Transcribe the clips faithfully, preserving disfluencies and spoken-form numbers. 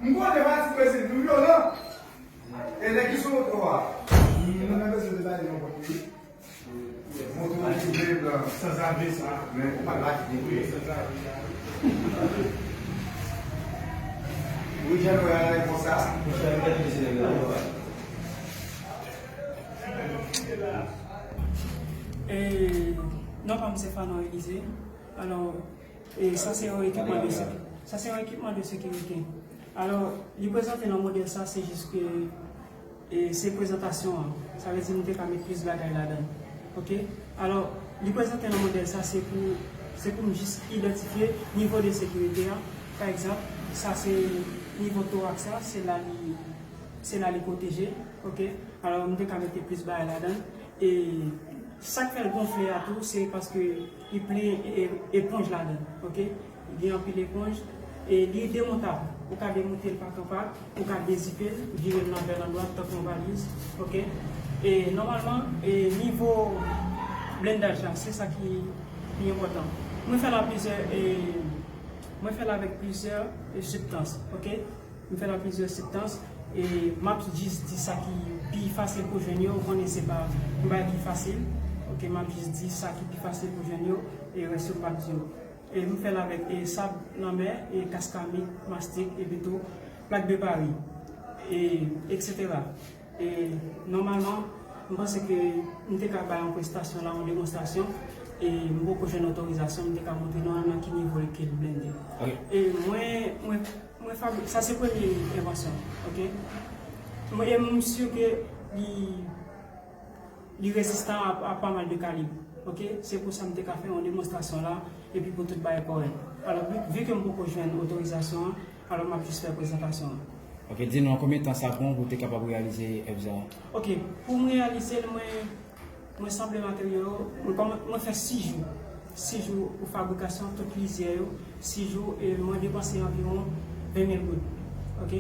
M konnen pati prezidan nou vyolan. E nèg ki sou moto a. Nou nan bezwen de bale yon kòt wi. Moto a ki vle blan. Sanzave sa. Men ou pa lage wi, sanzave sa. Wi, jan nou wè a konsa. E, non pa m se Fernand Élisée. Alò, e sa se yon ekipman de seki-, sa se yon ekipman de sekirite. Alò, li prezante nan modèl sa, se jis ke, e, se prezantasyon an. Sa vle di nou te ka met plis bagay ladan. Oke? Alò, li prezante nan modèl sa, se pou, se pou m jis idantifye nivo de sekirite a. Pa egzanp, sa se nivo toraks la, se la li, se la li pwoteje. Oke? Alò, nou te ka mete plis bagay ladan. E sa k fè l gonfle a tou, se paske li plen e-, eponj ladan, oke? Li gen anpil eponj, e li demontab. Ou ka demonte l pak an pak, ou ka dezipe l, vire l nan vè nan dwat, tankou yon valiz, oke? E nòmalman, e nivo blendaj la, se sa ki pi enpòtan. Mwen fè l a plizyè, e, mwen fè l avèk plizyè, e, sibstans, oke? M fè l a plizyè sibstans, e m ap jis di sa ki pi fasil pou jwenn yo, ou konnen se pa yon bagay ki fasil. Oke, m ap jis di sa ki pi fasil pou jwenn yo, e rès yo m p ap di yo. E m fè l avèk, e, sab lanmè, e kaskamik, mastik, epi tou plak de Paris, e, etsetera. E nòmalman, m panse ke m te ka bay yon prestasyon la, yon demonstrasyon, e m poko jwenn otorizasyon, m te ka montre nou nan ki nivo ke l blende. Ok. E mwen, mwen, mwen fabri-, sa se premye envansyon, oke? Mwen, e m si ke li, li rezistan a, a pa mal de kalib, oke? Se pou sa m te ka fè yon demonstrasyon la, epi pou tout bagay kòrèk. Alò, vi, vi ke m poko jwenn otorizasyon an, alò m ap jis fè prezantasyon an. Ok, di nou an konbyen tan sa pran pou w te kapab reyalize èv sa a? Ok, pou m reyalize l, mwen, mwen sanble materyo yo, mwen kòman-, mwen fè sis jou. Sis jou pou fabrikasyon tout plizyè yo, sis jou, e mwen depanse anviwon ven mil goud. Ok?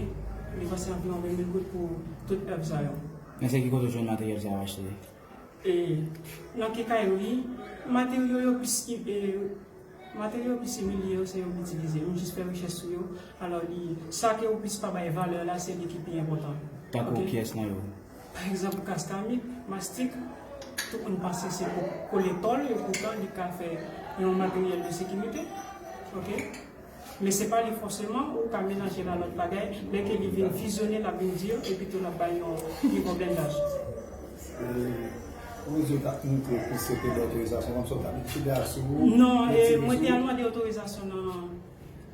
Mwen depanse anviwon ven mil goud pou tout èv sa yo. Men se ki kote w jwenn materyèl sa yo achte? E, nan kekayri, materyo yo plis, e, materyo plis imilye yo, se yo m itilize. M jis fè rechèch sou yo. Alò, li, sa ke ou plis pa bay valè la, se li ki pi enpòtan. Tankou kiyès nan yo? Pa egzanp, kaskamik, mastik, tout moun panse se pou kole tòl, e poutan li ka fè yon materyèl de sekirite. Ok? Men se pa li fòseman, ou ka melanje l a lòt bagay, lè ke li vin fizyone, l ap vin di, epi tou l ap bay yon nivo blendaj. E, ou di yo t ap montre w pou se te ba otorizasyon, kòmsi w t ap itilize asou. Non, e, mwen te al mande otorizasyon nan,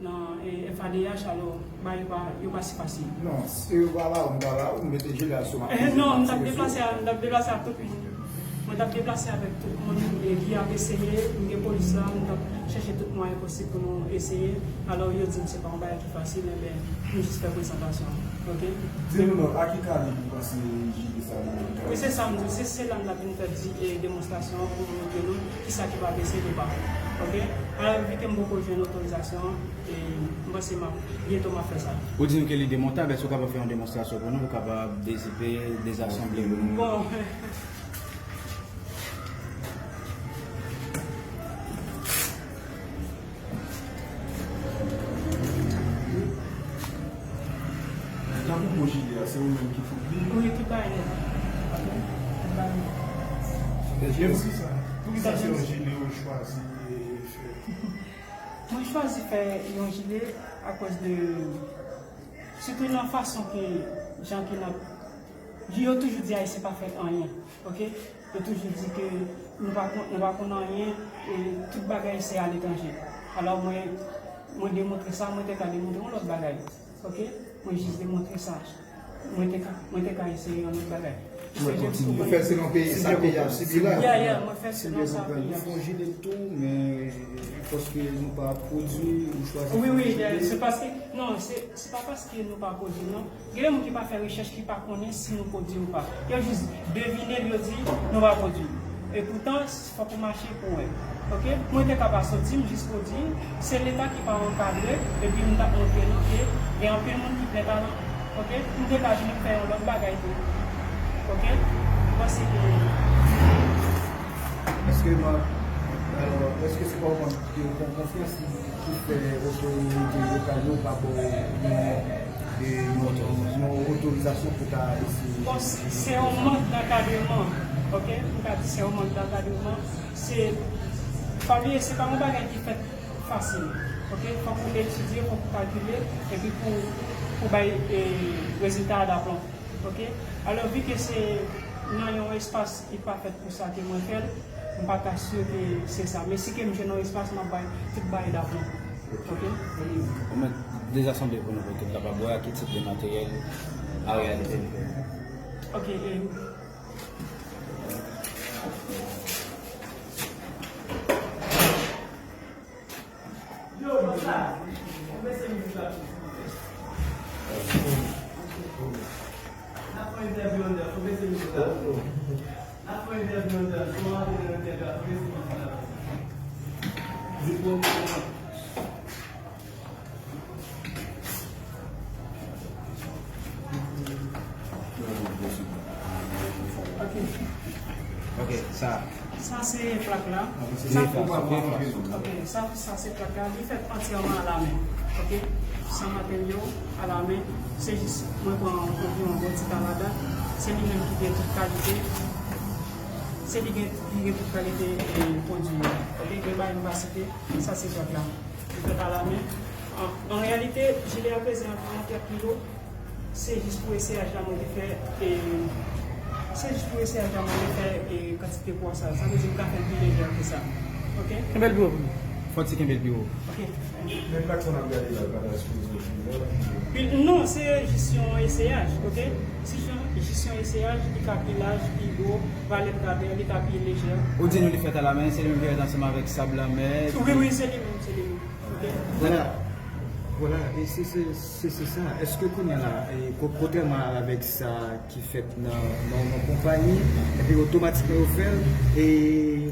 nan, e, F A D H, alò, ba yo pa, yo pa si fasil. Non, si yo pa ba ou, m pa ba ou, m mete jile asou, m ap... Eh, non, m t ap deplase a, m t ap deplase a tout moun. Mwen t ap deplase avèk tout moun, e, ki ap eseye, m gen polis la, m t ap chèche tout mwayen posib pou nou eseye. Alò, yo di m se pa yon bagay ki fasil, enben, m jis fè prezantasyon an, ok? Di nou non, a ki kalib ou panse jile sa yo? Wi, se sa m di, se, se la m t ap vin fè di, e, demonstrasyon an pou m montre nou kisa ki pa bese de pa. Ok? Alò, vi ke m poko jwenn otorizasyon an, e, m panse m ap, byento m ap fè sa. Ou di m ke li demontab, èske w kapab fè yon demonstrasyon pou nou, ou kapab dezipe, dezasanble pou nou? Bon. Tankou gwo jile a, se ou menm ki fout li? Wi, tout bagay nèt. Ok? Tout bagay nèt. Poukisa se yon jile ou chwazi fè? Mwen chwazi fè yon jile akoz de, sitou nan fason ke jan ke n ap, yo toujou di Ayisyen pa fè anyen. Ok? Yo toujou di ke nou pa konn, nou pa konn anyen, e tout bagay se aletranje. Alò mwen, mwen demontre sa, mwen te ka demontre yon lòt bagay. Ok? Mwen jis demontre sa. Mwen te ka, mwen te ka eseye yon lòt bagay. Mwen kontinye. Ou fè selon peyi, sa peyi ap sibi la. Ya, ya, mwen fè selon sa peyi ap sibi. Ou fè yon jile tou, men paske nou pa pwodui, ou chwazi fè yon jile. Wi, wi, se paske, non, se, se pa paske nou pa pwodui, non. Gen de moun ki pa fè rechèch, ki pa konnen si nou pwodui ou pa. Yo jis devine l, yo di nou pa pwodui. Epoutan, fòk ou mache pou wè. Ok? Mwen te ka pa soti, m jis pwodui. Se Leta ki pa ankadre, epi m t ap montre nou ke gen anpil moun ki plen talan. Ok? M te ka vin fè yon lòt bagay tou. Ok? M panse ke... Èske m ap, alò, èske se pa ou menm ki pran konfyans ki, ki fè otorite lokal yo pa ba w yon yon, yon otorizasyon pou ta eseye. Bon, se yon mank d'ankadreman, ok? M ka di se yon mank d'ankadreman. Se, pa bliye, se pa yon bagay ki fèt fasil, ok? Fòk ou etidye, fòk ou kalkile, epi pou, pou bay e, rezilta a daplon, ok? Alò, vi ke se nan yon espas ki pa fèt pou sa ke mwen fè l, m pa ka si ke se sa. Men si ke m jwenn yon espas, m ap bay tout bagay daplon. Ok? Ou mèt dezasanble pou nou, pou ke n kapab wè a ki tip de materyèl an reyalite n fè. Ok, e, Ok, sa. Sa se plak la. Sa, ok, sa, sa se plak la. Li fèt antyèman alamen. Ok? San materyo, alamen. Se jis, mwen pran anviwon bon ti ta ladan. Se li menm ki gen tout kalite. Se li gen, ki gen tout kalite e, pwodui yo. Ok? Gen bagay m pa site, sa se plak la. Li fèt alamen. An, an reyalite, jile a peze anviwon trant kilo. Se jis pou eseyaj la mwen te fè, e, se jis pou eseyaj la mwen te fè, e, kantite pwa sa. Sa vle di m ka fè l pi lejè ke sa. Ok? Kenbe l pi wo pou nou. Fò ti kenbe l pi wo. Ok. Men plak sa n ap gade la, l pa ta sipoze pi laj. Pi, non, se jis yon eseyaj, ok? Se jis yon, jis yon eseyaj, li ka pi laj, pi wo, valè l ka byen, li ka pi lejè. Ou di nou li fèt alamen, se li menm ki fèt ansanm avèk sab lanmè? Wi, wi, se li menm, se li menm. Ok? Vwala, vwala, e se, se, se, se sa. Èske kounye a la, e, ko-, kontrèman avèk sa ki fèt nan, nan, nan konpayi, epi otomatikman yo fè l, e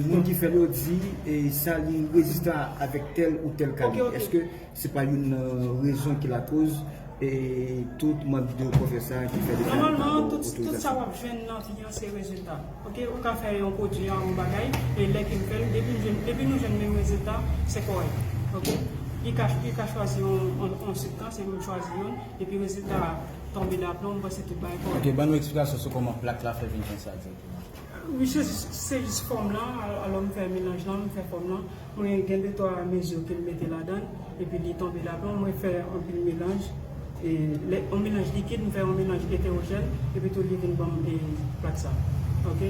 moun ki fè l yo di, e sa li rezistan avèk tèl ou tèl kalite. Ok, ok. Èske se pa youn nan rezon ki lakoz, e tout mank de konfyans sa ki fè depi an pa ba w otorizasyon? Nòmalman, tout, tout sa w ap jwenn nan vi an, se rezilta. Ok, ou ka fè yon pwodui a yon bagay, e lè ke m fè l, depi m jwenn, depi nou jwenn menm rezilta, se kòrèk. Ok, li ka, li ka chwazi yon, yon, yon sibstans, epi m chwazi youn, epi rezilta a tonbe daplon, m panse tout bagay kòrèk. Ok, ban nou eksplikasyon sou kòman plak la fè vin konsa egzakteman. Wi, se, se jis fòm lan, al-, alò m fè melanj lan, m fè fòm lan. Mwen gen de twa mezi ke m mete ladan l, epi li tonbe ladan l. Mwen fè anpil melanj, e, lè, yon melanj likid, m fè yon melanj etewojèn, epi tou li vin ban m, e, plak sa. Ok?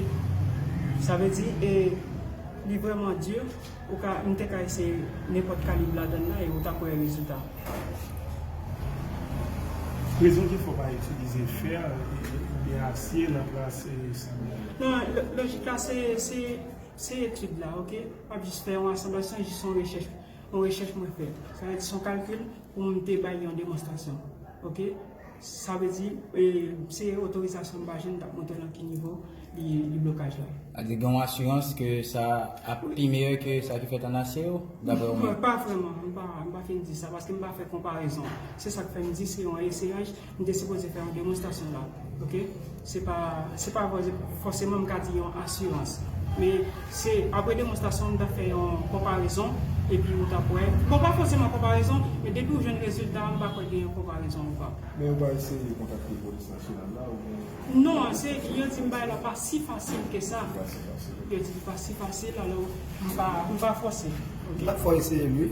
Sa vle di, e, li vrèman di, ou ka, m te ka eseye nenpòt kalib ladan l la, e ou t ap wè rezilta. Rezon ki fè w pa itilize fè, e, oubyen asye nan plas, e, sab la? Non, lo-, lojik la, se, se Se etid la, ok? M ap jis fè yon asanblaj, se jis yon rechèch, yon rechèch mwen fè. Sa vle di se yon kalkil pou m te bay yon demonstrasyon, ok? Sa vle di, e, se otorizasyon m pa jwenn, m t ap montre w nan ki nivo li, li blokaj la. Sa vle di gen yon asirans ke sa ap pi meyè ke sa ki fèt an asye yo, daprè ou menm? Non, pa vrèman, m pa, m pa fin di sa, paske m pa fè konparezon. Se sa k fè m di se yon eseyaj, m te sipoze fè yon demonstrasyon la, ok? Se pa, se pa vre, fòseman m ka di yon asirans. Men se apre demonstrasyon, m ta fè yon konparezon, epi ou t ap wè. Bon, pa fòseman konparezon, men depi w jwenn rezilta a, m pa kwè gen yon konparezon ou pa. Men yo pa eseye kontakte polis nasyonal la, oubyen? Non, se, yo di m bagay la pa si fasil ke sa. Pa si fasil. Yo di li pa si fasil, alò, m pa, m pa fòse. Ok. Lòt fwa eseye l, wi.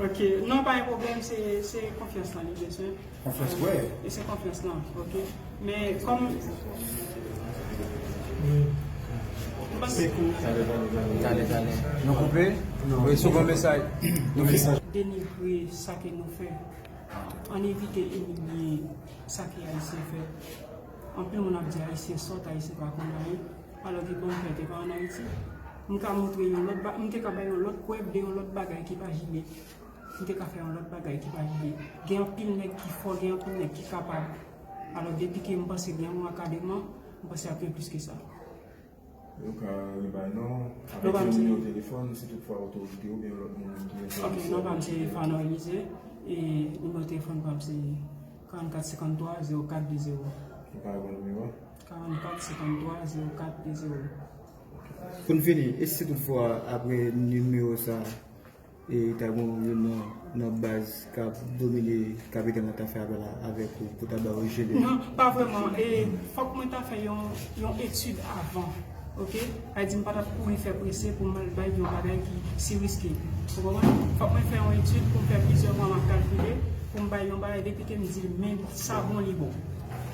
Ok, non, pa gen pwoblèm, se, se konfyans lan li bezwen. Konfyans, wi. E se konfyans lan, ok. Men kòm, m panse. Talè, talè. Nou koupe? Non. Wi, sou bon mesaj. Nou mesaj. Denigre sa ke nou fè. Ann evite imilye sa ke Ayisyen fè. Anpil moun ap di Ayisyen sòt, Ayisyen pa konn anyen. Alò ki bon fè te pa ann Ayiti. M ka montre yon lòt ba-, m te ka bay yon lòt prèv de yon lòt bagay ki pa jile. M te ka fè yon lòt bagay ki pa jile. Gen anpil nèg ki fò, gen anpil nèg ki kapab. Alò depi ke m panse gen yon ankadreman, m panse ap gen plis ke sa. Ou ka rebay non, avèk yon nimewo telefòn, si toutfwa otorite oubyen yon lòt moun ki enterese. Ok, non pa m se Fano Elysée, e nimewo telefòn pa m se karannkat senkanntwa zewo kat de zewo. Ou ka reprann nimewo a? Karannkat senkanntwa zewo kat de zewo. Pou n fini, e si toutfwa apre nimewo sa, E ta gen youn nan, nan baz k ap domine kapitèn la ta fè apèl avèk ou pou ta ba yo jile? Non, pa vrèman. E fòk mwen ta fè yon, yon etid avan. Oke? Sa di m pa t ap kouri fè prese pou m al bay yon bagay ki si riske. Ou konprann? Fòk mwen fè yon etid pou m fè plizyè mwa, m ap kalkile, pou m bay yon bagay depi ke m di l, men sa bon, li bon.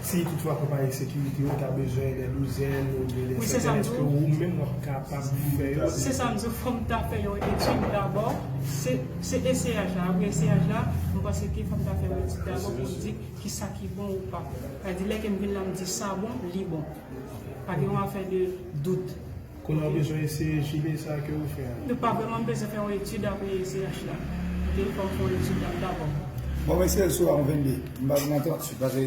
Si toutfwa konpayi sekirite yo ta bezwen de douzèn oubyen de santèn, èske ou menm w ap kapab fè yo? Se sa m di w, fò m ta fè yon etid dabò. Se, se eseyaj la. Apre eseyaj la, m panse ke fò m ta fè yon etid dabò pou m di kisa ki bon ou pa. Sa di lè ke m vin la, m di sa bon, li bon. Pa gen yon afè de dout. Kounye a w bezwen eseye jile sa ke ou fè a? Nou pa vrèman bezwen fè yon etid apre eseyaj la. Oke, fò m fè yon etid la dabò. Bon, mesye, sou a yon venn de. M pa nan trant uit paske